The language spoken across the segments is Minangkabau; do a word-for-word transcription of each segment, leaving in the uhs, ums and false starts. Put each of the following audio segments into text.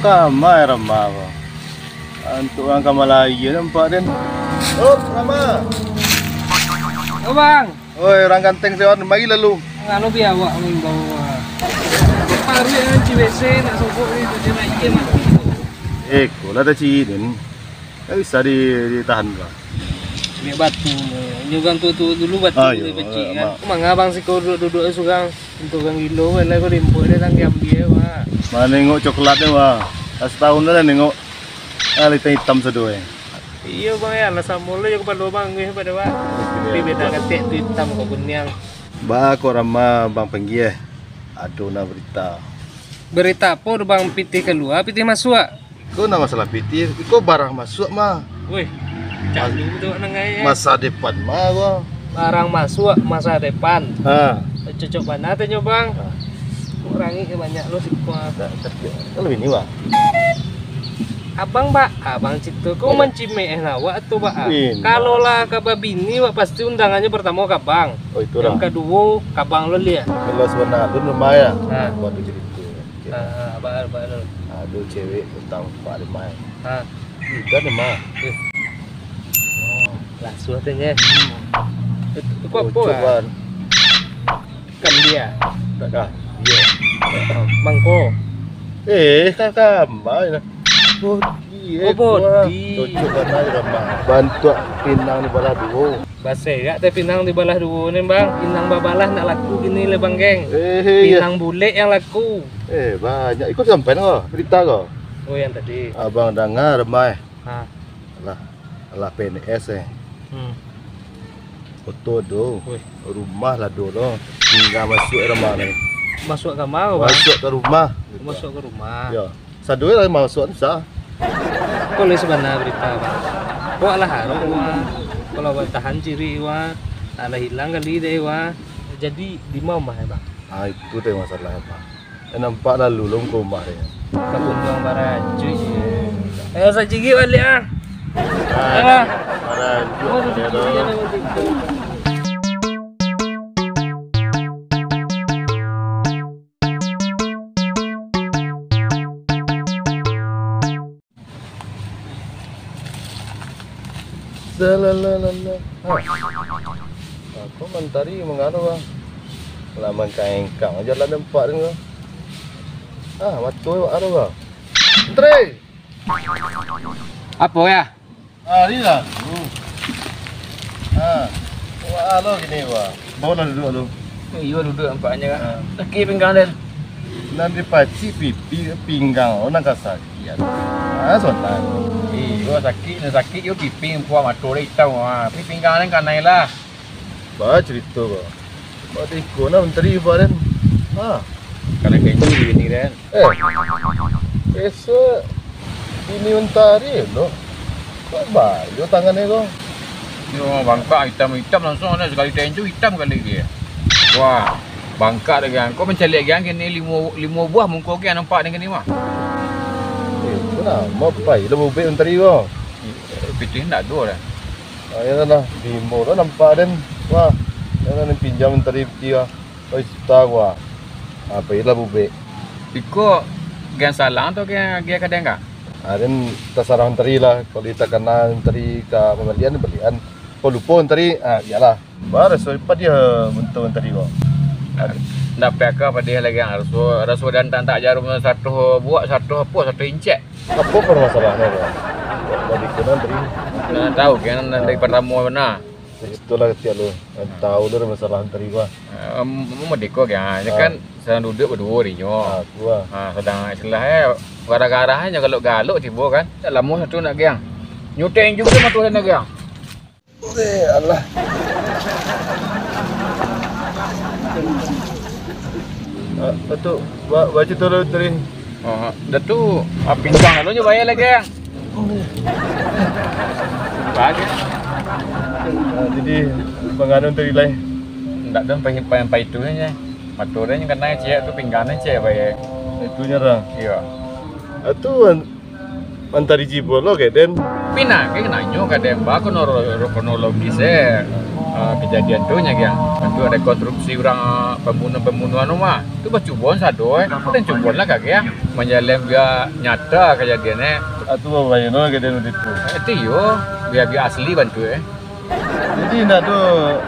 Kama, eh, Rama, ko. Antuk urang ka malaia nampak den. Op, Rama. Yo, Bang. Oi, urang ganteng se, mari lalu. Ngalo bi awak maimbau. Paruik nan ciwek se, nak sobok ni, tu je naik mati. Eh, ko lah tacik den. Ndak bisa di, ditahan, Bang. Ambiak batu. Inyo urang tuo-tuo dulu batu. Ah, iyo, dipecik, kan. Manga Bang siko duduak-duduak surang. Untuak urang gilo, kan, lah, ko diimpok dek tangki ambia, Bang. Manengok coklat tu, Bang. Lah satahun tu lah nengok. Ah, lah itam-itam sado, eh. Iyo, Bang, yo. Lah samo lo jo kapalo Bang, eh, pado, Bang. Oke. Tapi beda katek tu itam ko kuniang. Ba ko Rama, Bang Panggia. Ado na barita. Barita apo tu, Bang? Pitih kalua, pitih masuak? Iko ndak masalah pitih, iko barang masuak mah. Wih, cak dulu tu nang ai, eh. Masa depan mah ko. Barang masuak masa depan. Ha. Cocok bana tanyo, Bang. Ha. Kurangi ka banyak lo siko. Dak, tapi kalau bini, Bang. Abang, Bang, abang cito ko mancimek eh awak tu, Bang. Kalau lah ka babini, Bang, pasti undangannyo partamo ka Bang. Oh, itulah. Yang kaduo, ka Bang lo liak. Kalau sabananyo tu lumayan. Ha. Waduh, jadi tu. Ah, ah, abah, abah, abah. Ado cewek utang apak rimah. Ha. Udah rimah. Eh. Oh, lasuah tu nyo. Hmm. Itu, itu apo, ah? Ikan dia. Tak kah? Iya. Mangko. Eh, kakak, ambai lah. Bodi, eh, oh, bodi. Cocok bana rimah. Bantuak pinang dibalah duo. Baserak teh pinang dibalah duo ni, Bang. Pinang babalah ndak laku kini lai, Bang, geng. Eh, iya. Pinang bulek yang laku. Eh, banyak. Iko sampai ko, barita ko? Oh, yang tadi. Abang danga, Mai. Ha. Alah, alah P N S, eh. Hmm. Oto do. Wih. Rumah lah do lo. Tingga masuak rumah ni. Masuak ka ma, Bang? Masuak ka rumah. Masuak ka rumah. Yo. Saduo lah masuak tu sa. Ko lai sabana barita, Bang. Ko alah arok, wah. Kalau awak tahan cirik, wah, alah hilang kali deh, wah. Jadi, di ma rumah, Bang? Ah, itu teh masalah, Bang. Eh, nampak lalu lo muko rumah dia. Ka punduang barajuik. Eh, sacirik baliak, ah. Ah, barajuik dia tu. Salalalala. Hah. Ako mantari mangano, Bang? Lah mangkaengkang aja lah nampak den ko. Ah, mato awak ado, Bang. Mantari! Apo, yo? Ah, ni lah. Hmm. Ah. Wah, lo gini, wah. Bawa lah duduk lo. Iyo, duduk nampaknyo, Kak. Ah. Sakik pinggang den. Nan dipacik pipi, pinggang lo nan ka sakik. Ah, sontak. Iyo, sakik, nan sakik yo pipi, puah mato den itam. Ah, tapi pinggang den kanai lah. Ba carito ko. Ba iko nah mantari ba den. Ha. Kanai kencu di bini den. Eh. Esok bini mantari lo. Kok bayo tangannyo ko? Yo, bangkak itam-itam langsuang ado sakali kencu itam kali dia. Wah, bangkak dek ang. Kok mancaliak ang kini limo, limo buah muko ang nampak den kini mah. Eh, tu nah, mau pai lah bubek mantari ko. Eh, pitih ndak ado dah. Ah, iyo lah, limo lah nampak den. Wah, iyo lah, pinjam tadi piti lah. Oi, sita gua. Ah, pailah bubek. Iko, gen salang atau gen agiah ka den, Kak? Ah, den tasarah mantari lah. Kalau takana mantari ka pambalian, balian. Kalau lupo mantari, ah, bialah. Ba raso padiah buntu mantari gua. Ndak payah ka padiah lai, Kak. Raso, raso den tantak jarum saratuih buah, saratuih apo, saratuih incek. Apo permasalahan ko? Kok jadi kena tadi? Nah, tahu kan, dari pertama bana. Itulah kecil lo. Tahu lo masalah tadi, Bang. Em, mau deko kan. Ini kan sedang duduk berdua dinyo. Ah, tu lah. Ha, sedang istilah eh gara-gara hanya galok-galok tibo kan. Tak lama satu nak giang. Nyuteng juga motor nak giang. Eh, alah. Ah, Datuk, ba-, baca tolong tadi. Oh, dah tu, ah, pinggang lalu je bayar lagi, yang. Bagus. Ah, jadi, penganun tadi lai. Ndak tu, pai, pai, pai itu je. Motor dia yang kena cek tu, pinggang dia cek bayar. Itunya dah. Iya. Ah, tu, an-, Mantari jibo lo, Kak Den. Pina, Kak, nanyo, Kak Den, ba krono-, kronologis, eh. Ah, kajadian tu nyo, Giang, untuak rekonstruksi urang pambunuah-pambunuahan tu mah. Tu bacubo sado, eh. Dan cubo lah kagek, ah. Manjaleh bia nyata kajadian, eh. Ah, tu babayo no kajadian tu. Eh, tu iyo, bia-bia asli bantuak, eh. Jadi, indak ado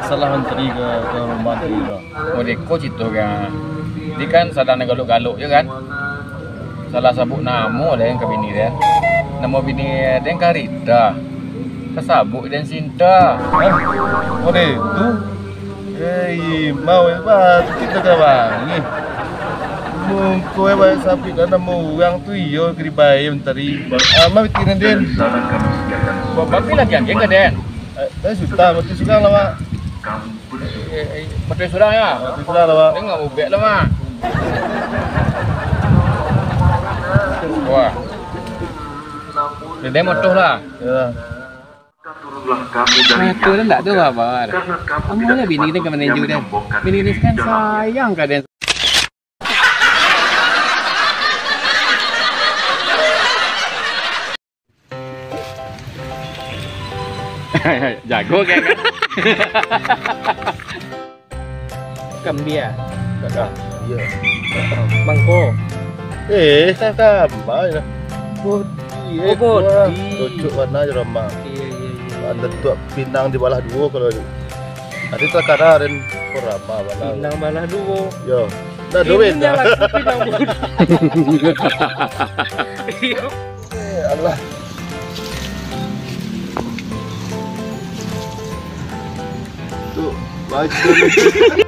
salah mantari ka, ka rumah tu, Bang? Modeko cito, Giang. Jadi kan sadang galok-galok je kan. Salah sabuik namo den ka bini den. Namo bini den ka Rita. Tasabuik den Sinta. Hah? Oh, deh, tu. Eh, mau, eh, bah, tu kita ka bangih. Mungko, eh, bah, sabuik lah namo urang tu, iyo, kiribai mantari. Ah, mah, pikiran den. Bapak lagi angin ka den? Eh, eh, sudah, mati surang lah, Mak. Eh, eh, mati surang ya? Mati surang lah, Mak. Dia nggak ubek lah, Mak. Wah. Dia motoh lah. Ya. Nah, tu dah tak ada kabar. Kamu lah bini kita kemana juga, Den? Bini ni kan sayang ka den. Jago kan? Kambia. Kakak. Iya. Mangko. Eh, kakak, mai lah. Bodi, eh, oh, bodi. Cocok warna je, Rama. Iya, iya, iya. Ada tuak pinang dibalah duo kalau ni. Nanti terkadang ada yang, oh, Rama balah. Pinang balah duo. Yo. Nah, duit dah. Langsung pinang bodi. Iya. Eh, Allah. Tu, baca.